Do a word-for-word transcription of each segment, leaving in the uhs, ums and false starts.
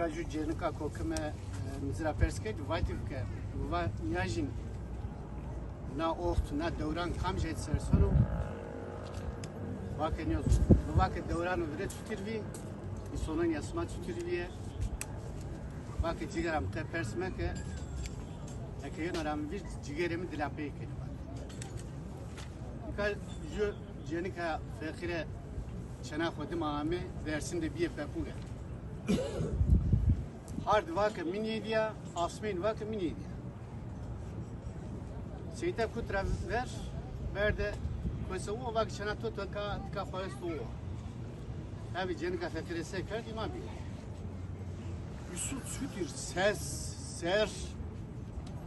Ju cênika kokime, e, mi ci ra pers kerd, vatî ke, va nîyajîn na oxt, na dewran kamcî ser sono? Va ke nîyo. Va ke dewran virê çutir vî, îsononîya sima çutir vîye? Va ke cigera mi qe pers meke, eke yeno ra mi vîr, cigerê mi dilapeyî kenî. Nika ju cênika feqîre çena xo dima ame, Dêrsim de bîye pepuge. Hard va ke mi nêdîya, asmên va ke mi nêdîya. Seyte kut ra ver, berde kose uwo, va ke çena to tika, tika xo esto uwo. Tabî cênika feqîre se kerd, îma bî. Îsu çutir ses, ser,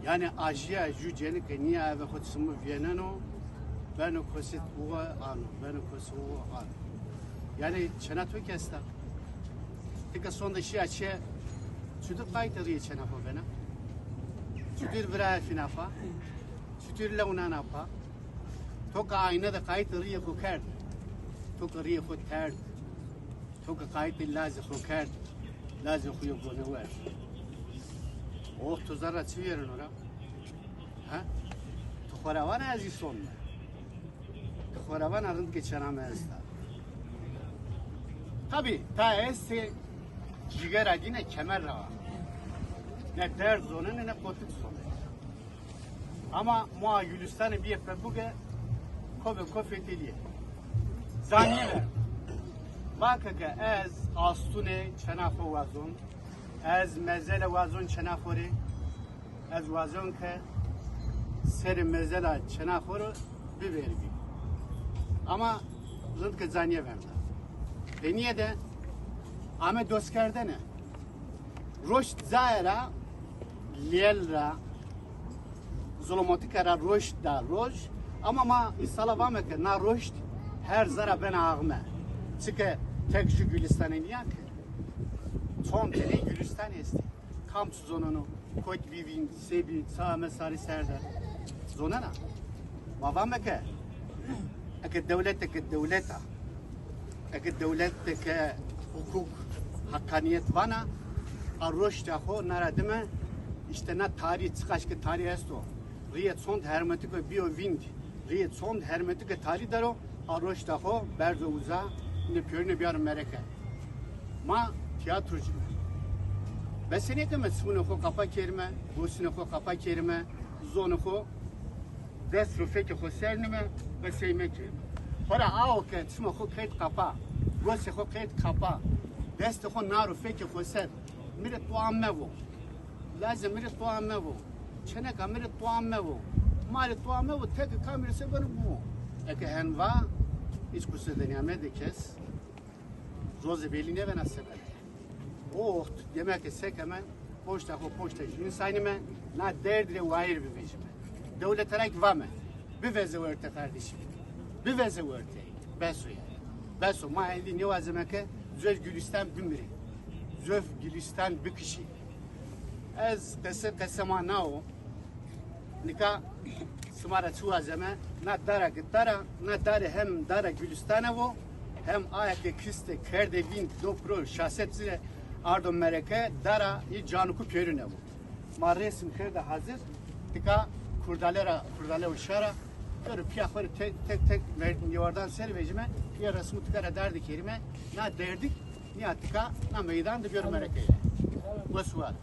yanî ajîya ju cênike nîya eve xo çimû vîyeneno, beno kose uwo ano, beno kose uwo ano. Yanî çena to ke esta. Ti ke sonde şîya çê, çutir qaytê rîyê çena xo bena? Çutir vira efîna pa? Çutir lewnana pa? To ke ayne de qaytê rîyê xo kerd, to ke rîyê xo terd, to ke qaytê lazê xo kerd, lazê xo yo gonewer. Oxt to zerra çi vîyereno ra? Ha? To xo ra vana ez îson me. To xo ra vana rind ke çena mi esta. Tabî, ta estê cigera dîne kemer ra. Ne derd zonenê, ne qotik zonenê. Ama moa Gulîstanê bîye pepuge, ko be ko fetelîye. Zanîye ver. Va ke ke ez astûnê çena xo wazon, ez mezele wazon çena xo rê, ez wazon ke serê mezela çena xo ro biverî bî. Ama rind ke zanîye verda. Peynîye de ame dostkerdene. Roşt caye ra, lîyel ra, zolomatike ra roşt da roj. Ama ma însala vame ke na roşt her zerra bena axme. Çike tek ju Gulîstanê nîya ke. Çond tenê Gulîstanê estê. Kam çi zoneno, kot bî vînd, se bî, ça ame sarî ser de. Zonena. Ma vame ke, eke dewlete ke dewlet a, eke dewlete ke hukuk, heqanîyet vana, a roşta xo na ra dime, îşte na tarî, çiqaş ke tarî esto. Rîyê çond hermetike bîyo vînd, rîyê çond hermetike tarî dero, a roşta xo berdo uza, îne pêrune biyaro mereke. Ma tîyatrocî me. Besenê ke me çimunê xo qapa kerîme, gosinê xo qapa kerîme, zonê xo dest ro fekê xo ser nîme, qesey mekerîme. Xora awo ke çimê xo kerd qapa, gosê xo kerd qapa, destê xo naro fekê xo ser, mi rê toa mevo. Lazê mi rê toa mevo. Çêneka mi rê toa mevo. Ma rê toa mevo, teke kamî rê se beno bibo. Eke hen va, hîç quse de nîyamede kes. Rozê belî nêbena se bena. O oxt deme ke se keme, poşta xo poşta ju însanîme, na derd rê wayîr bivejîme. Dewlete ra kî vame, biveze werte kardeşim. Biveze werte. Bes o yanî. Bes o. Ma êndî nêwazeme ke zöv Gulîstan bimirê. Zöv Gulîstan bikişî. Ez qese qese ma na o. Nika sima ra çi wazeme, na dara ke dara, na dare hem dara Gulîstane vo, hem aye ke kiste kerde vînd do piro şaset ci ardo mereke, dara î Canikû pêrune vo. Ma resim kerde hazir, tika kurdale ra, kurdale û şara, bêro pîya xo rê tek tek tek ver-, nêwardan ser vejîme, pîya resmû tika ra derdî kerîme, na derdîk nîya tika na meydan de bêro merekeye. Wes û war.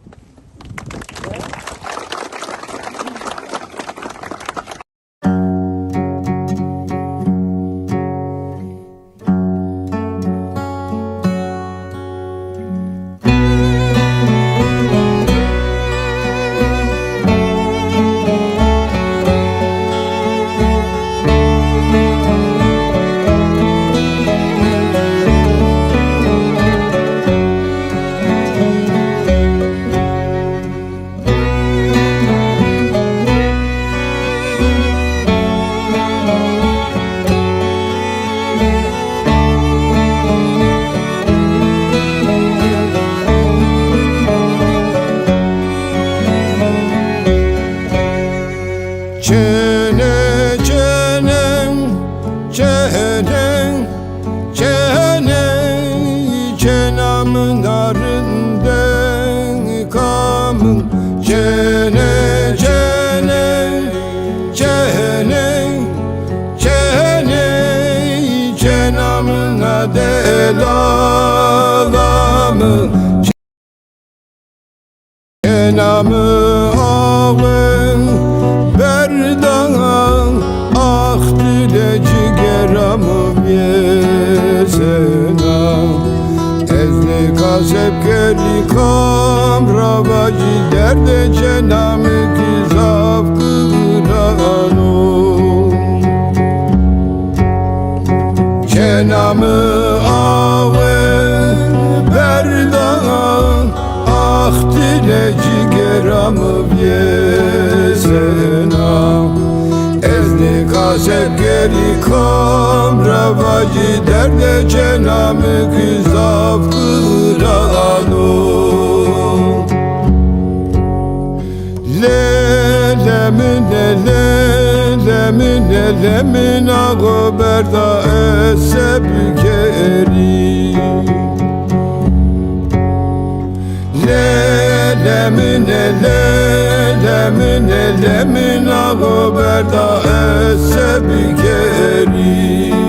Çêna mi awe berda, ax dile cigera mi vêsena. Ez nêka se bikerî, kam ra vajî, derdê çêna mi kî zaf giran o. Çêna mi awe berda, ax dile cigera mi vêsena. Ez nêka se bikerî, kam ra vajî, derdê çêna mi kî zaf giran o. Lele min e, lele min e, lele min, axo berda ez se bikerî. Lele min e, lele min e, lele min, axo berda ez se bikerî.